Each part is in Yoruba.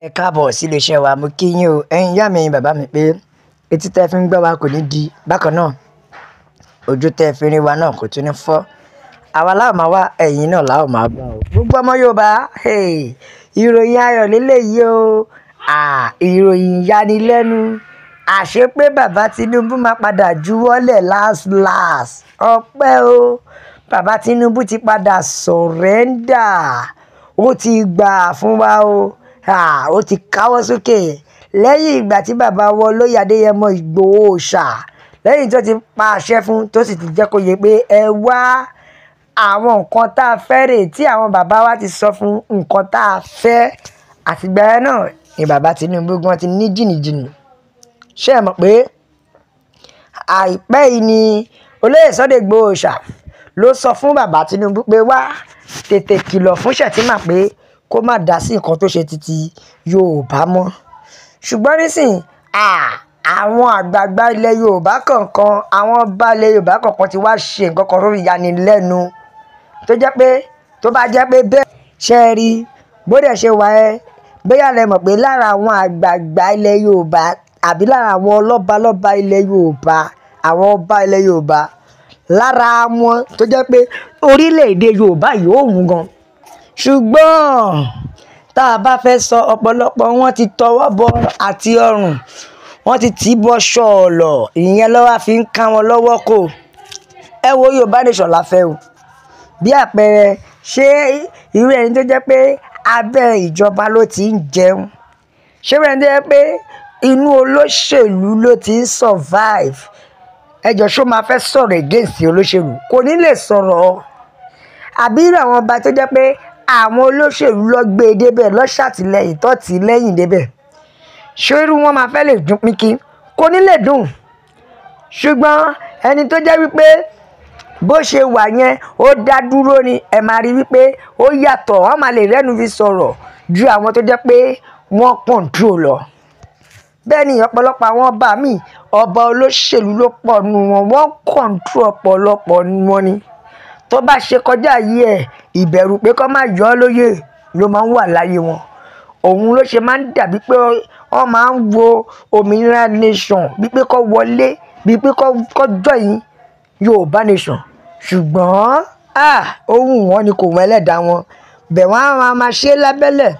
Ẹ káàbọ̀ sí iléeṣẹ́ wa. Mo kí yín o, ẹ̀yin ìyá mi, ẹ̀yin bàbá mi, pé etí tẹ́ fi ń gbọ́ wa kò ní di bákan náà, ojú tẹ́ fi rí wa náà kò tún ní fọ́. Àwa la ó máa wá, ẹ̀yin náà la ó máa bá o. Gbogbo ọmọ Yorùbá, hey, ìròyìn ayọ̀ lélẹ́yìí o. À, ìròyìn ìyanilẹ́nu. Àṣé pé bàbá Tinubu máa padà juwọ́lẹ̀ last last. Ọpẹ́ o. Bàbá Tinubu ti padà surrender. Ó ti gbà fún wa o. À, ó ti káwọ́ sókè. Lẹ́yìn ìgbà tí bàbá wa Olóyè Adéyẹmọ Ìgbòho Òòṣà, lẹ́yìn tó ti pa àṣẹ fún, tó sì ti jẹ́ kó yé pé ẹ wá àwọn nǹkan tá a fẹ́ rè tí àwọn bàbá wa ti sọ fún nǹkan tá a fẹ́. Àtìgbà yẹn náà ni bàbá Tinubu gan ti ní jìnnìjìnnì. Ṣé ẹ mọ̀ pé àìpẹ́ yìí ni Olóyè Sunday Igboho Òòṣà ló sọ fún bàbá Tinubu pé wá tètè kìlọ̀ fún Shettima pé kó má dá sí nǹkan tó ṣe titi Yorùbá mọ́. Ṣùgbọ́n nísìnyí, à, àwọn àgbààgbà ilẹ̀ Yorùbá kọ̀ọ̀kan, àwọn ọba ilẹ̀ Yorùbá kọ̀ọ̀kan ti wá ṣe nǹkan kan tó yani lẹ́nu. Tó jẹ́ pé tó bá jẹ́ pé bẹ́ẹ̀ ṣe rí, bó dẹ̀ ṣe wà ẹ́, bóyá lẹ mọ̀ pé lára àwọn àgbààgbà ilẹ̀ Yorùbá àbí lára àwọn lọ́balọ́ba ilẹ̀ Yorùbá, àwọn ọba ilẹ̀ Yorùbá, lára wọn tó jẹ́ pé orílẹ̀-èdè Yorùbá yìí ó wù gan. Ṣùgbọ́n tá a bá fẹ́ sọ, ọ̀pọ̀lọpọ̀ wọn ti tọwọ́ bọ àti ọrùn, wọ́n ti tì bọ́ ṣọ̀ọ̀lọ̀, ìyẹn ló wá fi ń ká wọn lọ́wọ́ kò. Ẹ wo, Yorùbá nation la fẹ́ o. Bí àpẹẹrẹ, ṣé irú ẹni tó jẹ́ pé abẹ́ ìjọba ló ti ń jẹun? Ṣé irú ẹni tó jẹ́ pé inú olóṣèlú ló ti ń survive? Ẹ jọ, ṣó máa fẹ́ sọ̀rọ̀ against olóṣèlú? Kò ní lè sọ̀rọ̀. Àbí irú àwọn ọba tó jẹ́ pé àwọn olóṣèlú ló gbé e débẹ̀, ló ṣàtìlẹ́yìn tó tì í lẹ́yìn débẹ̀. Ṣé irú wọn máa fẹ́ lè dún pínpín? Kò ní lè dùn. Ṣùgbọ́n ẹni tó jẹ́ wípé bó ṣe wà yẹn, ó dá dúró ni, ẹ máa rí wípé ó yàtọ̀, wọ́n máa lè rẹ́nu fi sọ̀rọ̀ ju àwọn tó jẹ́ pé wọ́n control lọ. Bẹ́ẹ̀ ni ọ̀pọ̀lọpọ̀ àwọn ọba mi, ọba olóṣèlú ló pọ̀ nù wọn, wọ́n control ọ̀pọ̀lọpọ̀ wọn ni. Tó bá ṣe kọjá yìí ẹ̀, ìbẹ̀rù pé kó má yọ ọ́ lóyè ló máa ń wà láyé wọn. Òun ló ṣe máa ń dàbí pé wọ́n máa ń wo òmìnira nation bí pé kó wọlé, bí pé kó join Yorùbá nation. Ṣùgbọ́n, à, ó wù wọ́n ni, kò wù ẹlẹ́dàá wọn. Bẹ̀ wọ́n á máa ṣe lábẹ́lẹ̀.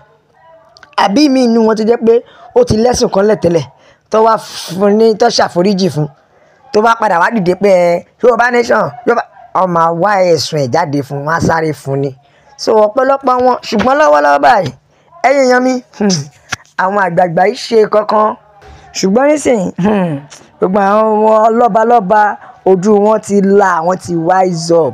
Àbí ìmí inú wọn tó jẹ́ pé ó ti lẹ́sùn kan lẹ́tẹ̀lẹ̀ tó wá fún ní tó ṣàforíjì fún, tó bá padà wá dìde pé ẹ Yorùbá nation, Yorùbá, wọ́n máa wá ẹ̀sùn ẹ̀ jáde fún, wọn á sáré fún ni. So ọ̀pọ̀lọpọ̀ wọn, ṣùgbọ́n lọ́wọ́lọ́wọ́ báyìí, ẹ̀yin èèyàn mi, àwọn àgbààgbà yìí ṣe kankan. Ṣùgbọ́n nísìnyí, gbogbo àwọn lọ́balọ́ba, ojú wọn ti là, wọ́n ti wise up.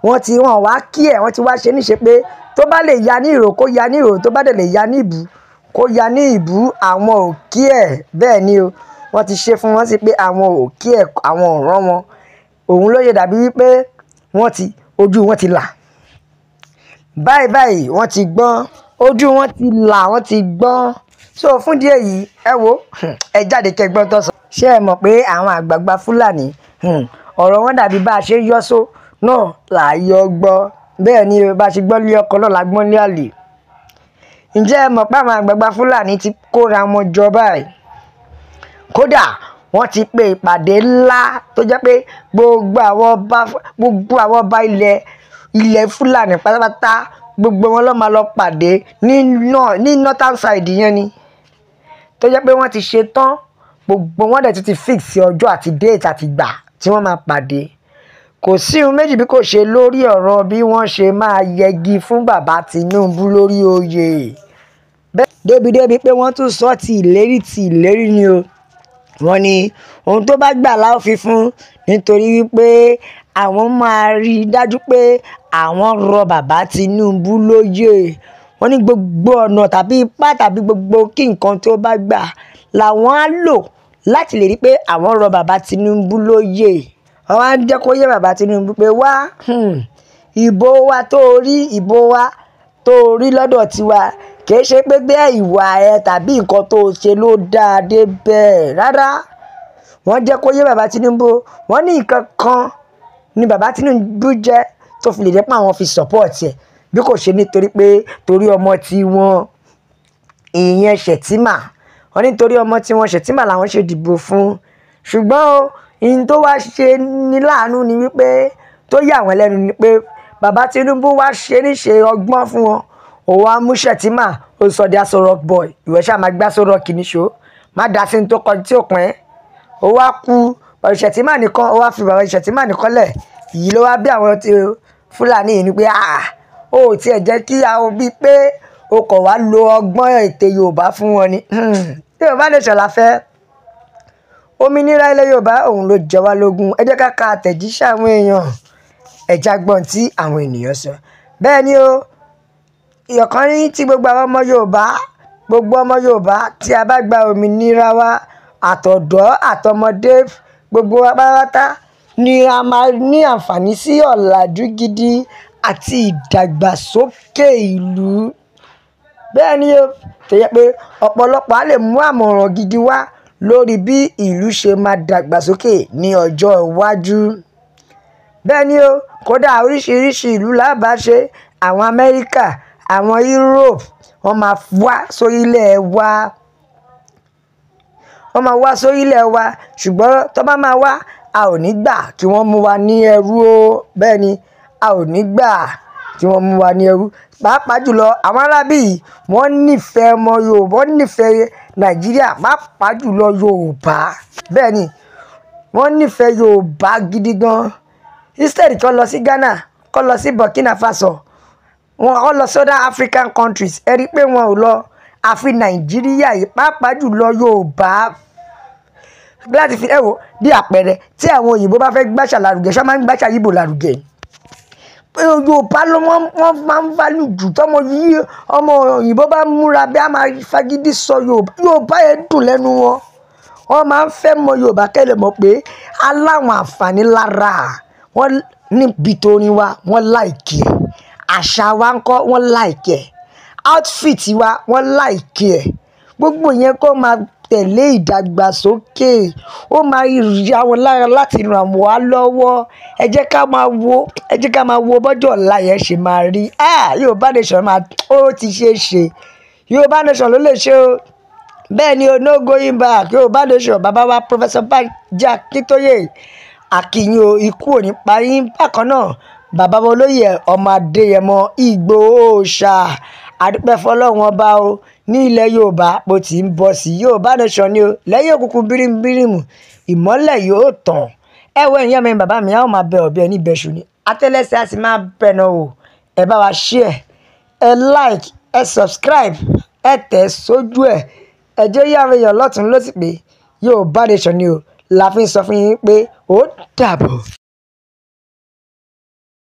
Wọ́n ti wọ́n wá kí ẹ̀, wọ́n ti wá ṣe níṣe pé tó bá lè ya ní ìró kó ya ní ìró, tó bá dẹ̀ lè ya ní ìbú kó ya ní ìbú, àwọn ò kí ẹ̀. Bẹ́ẹ̀ ni o. Wọ́n ti ṣe fún wọn sí pé àwọn ò kí ẹ̀, àwọn ò rán wọn. Òun ló ṣe dàbí wípé wọ́n ti ojú wọn ti là. Báyìí báyìí wọ́n ti gbọ́n, ojú wọn ti là, wọ́n ti gbọ́n. So fún díẹ̀ yìí, ẹ wo, ẹ jáde kí ẹ gbọ́n tó sọ. Ṣé ẹ mọ̀ pé àwọn àgbààgbà Fúlàní, ọ̀rọ̀ wọn dàbí bá a ṣe yọ́ só náà là yọ gbọ́. Bẹ́ẹ̀ ni o, bá a ṣe gbọ́ lé ọkọ náà la gbọ́n lé àlè. Ǹjẹ́ ẹ mọ̀ pé àwọn àgbààgbà Fúlàní ti kóra wọn jọ báyìí? Kódà wọ́n ti pe ìpàdé ńlá tó jẹ́ pé gbogbo àwọn ọba ilẹ̀ Fúlàní pátápátá, gbogbo wọn ló máa lọ pàdé ní northern side yẹn ni. Tó jẹ́ pé wọ́n ti ṣe tán, gbogbo wọn dẹ̀ tún ti fix ọjọ́ àti date àti ìgbà tí wọ́n máa pàdé. Kò sí ohun méjì bí kò ṣe lórí ọ̀rọ̀ bí wọ́n ṣe máa yẹgi fún bàbá Tinubu lórí oyè. Bẹ́ẹ̀ débi débi pé wọ́n tún sọ ti ìlérí, ti ìlérí ni o. Wọ́n ní ohun tó bá gbà la ó fi fún, nítorí wípé àwọn máa rí dájú pé àwọn rọ bàbá Tinubu lóyè. Wọ́n ní gbogbo ọ̀nà tàbí ipá tàbí gbogbo kí nǹkan tó bá gbà làwọn á lò láti lè rí pé àwọn rọ bàbá Tinubu lóyè. Wọ́n wá ń jẹ́ kó yé bàbá Tinubu pé wá, ìbò wa tó rí, ìbò wa tó rí lọ́dọ̀ tiwa, kì í ṣe pé bẹ́ẹ̀ ìwà ẹ tàbí nǹkan tó ṣe ló dáa dé bẹ́ẹ̀ rárá. Wọ́n jẹ́ kó yé bàbá Tinubu, wọ́n ní nǹkan kan ni bàbá Tinubu jẹ́ tó fi lè jẹ́ pé àwọn fi support ẹ̀, bí kò ṣe nítorí pé torí ọmọ tí wọ́n. Ìyẹn Shettima, wọ́n nítorí ọmọ tí wọ́n Shettima làwọn ṣe dìbò fún. Ṣùgbọ́n o, ihun tó wá ṣe ní láàánú ni wípé tó yà wọ́n lẹ́nu ni pé bàbá Tinubu wá ṣe níṣe ọgbọ́n fún wọn. Òun á mú Shettima, ó sọ di Aso Rock boy. Ìwọ ṣáà máa gbá Aso Rock níṣó, má dá sí ní tó kọ tí ò pín. Ó wá kú bàbá Shettima nìkan, ó wá fi bàbá Shettima nìkan lẹ̀. Yìí ló wá bí àwọn tí Fúlàní yìí ni pé ó tiẹ̀ jẹ́ kí àwọn bíi pé o kò wá lo ọgbọ́n ètè Yorùbá fún wọn ni. Yorùbá nation la fẹ́. Òmìnira ilẹ̀ Yorùbá òun ló jẹ wá lógún. Ẹ jẹ́ ká ka àtẹ̀jíṣẹ́ àwọn èèyàn. Ẹ já gbọ́n tí àwọn ènìyàn sọ. Bẹ́ẹ̀ ni o, ìyọ̀kan ní tí gbogbo àwọn ọmọ Yorùbá, gbogbo ọmọ Yorùbá tí a bá gba òmìnira wa, àtọ̀dọ́ àtọmọdé, gbogbo wa pátápátá ni a máa ní àǹfààní sí ọ̀làjú gidi àti ìdàgbàsókè ìlú. Bẹ́ẹ̀ ni o, tó jẹ́ pé ọ̀pọ̀lọpọ̀ á lè mú àmọ̀ràn gidi wá lórí bí ìlú ṣe máa dàgbàsókè ní ọjọ́ iwájú. Bẹ́ẹ̀ ni o, kódà oríṣiríṣi ìlú là bá ṣe. Àwọn Amẹ́ríkà, àwọn Europe, wọ́n máa wá sórílẹ̀ wa. Wọ́n máa wá sórílẹ̀ wa, ṣùgbọ́n tó bá máa wá, a ò ní gbà kí wọ́n mú wa ní ẹrú o. Bẹ́ẹ̀ ni, a ò ní gbà kí wọ́n mú wa ní ẹrú. Pàápàá jùlọ àwọn arábí yìí, wọ́n nífẹ̀ẹ́ ọmọ Yorùbá, wọ́n nífẹ̀ẹ́ Nàìjíríà, pàápàá jùlọ Yorùbá. Bẹ́ẹ̀ ni, wọ́n nífẹ̀ẹ́ Yorùbá gidi gan. Instead kí wọ́n lọ sí Ghana, kí wọ́n lọ sí Burkina Faso, wọ́n lọ sí other African countries. Ẹ rí i pé wọn ò lọ. Àfi Nàìjíríà yìí, pàápàá jùlọ Yorùbá. Láti fi ẹ wò bí àpẹẹrẹ tí àwọn òyìnbó bá fẹ́ gbàṣà lárugẹ, ṣé wọ́n máa ń gbàṣà Ìgbò lárugẹ? Yorùbá ló wọ́n máa ń value jù. Tọ́mọ yìí, ọmọ òyìnbó bá múra bí a máa fagídí sọ Yorùbá, Yorùbá yẹn dùn lẹ́nu wọn. Wọ́n máa ń fẹ́ mọ Yorùbá kẹ́lẹ̀ mọ̀ pé aláwọn àǹfààní lára wọ́n níbi torin wa, wọ́n like ẹ̀. Àṣà wa ńkọ́, wọ́n like ẹ̀. Outfit wa, wọ́n like ẹ̀. Gbogbo yẹn kó máa tẹ̀lé ìdàgbàsókè, ó máa yá wọn lára láti ràn wá lọ́wọ́. Ẹ jẹ́ ká máa wo, ẹ jẹ́ ká máa wo bọ́jọ́ ọ̀la yẹn ṣe máa rí. Yorùbá nation máa, ó ti ṣe é ṣe. Yorùbá nation ló lè ṣe o. Bẹ́ẹ̀ ni o, no going back. Yorùbá nation, bàbá wa Professor Banji Akintoye, àkìyìn o, ikú ò ní pa yín. Bákan náà, bàbá wa olóyè ọmọ Adéyẹmọ Ìgbòho Òòṣà, àdúpẹ́ fọlọ́run ọba o. Ní ilẹ̀ Yorùbá bó ti ń bọ̀ sí Yorùbá nation ni o. Lẹ́yìn òkùnkùn bírímù, ìmọ́lẹ̀ yóò tàn. Ẹ wo ẹ̀yin ìyá mi, bàbá mi, a ó máa bẹ ọ̀bẹ ní ìbẹ̀ṣù ni. Atẹ́lẹsẹ̀ a sì máa bẹ̀nà o. Ẹ bá wa share, ẹ like, ẹ subscribe, ẹ tẹ̀ sójú ẹ. Ẹ jẹ́ yá àwọn èèyàn lọ́tùn lósì pé Yorùbá nation ni o. La fi ń sọ fún yín pé ó dàbọ̀.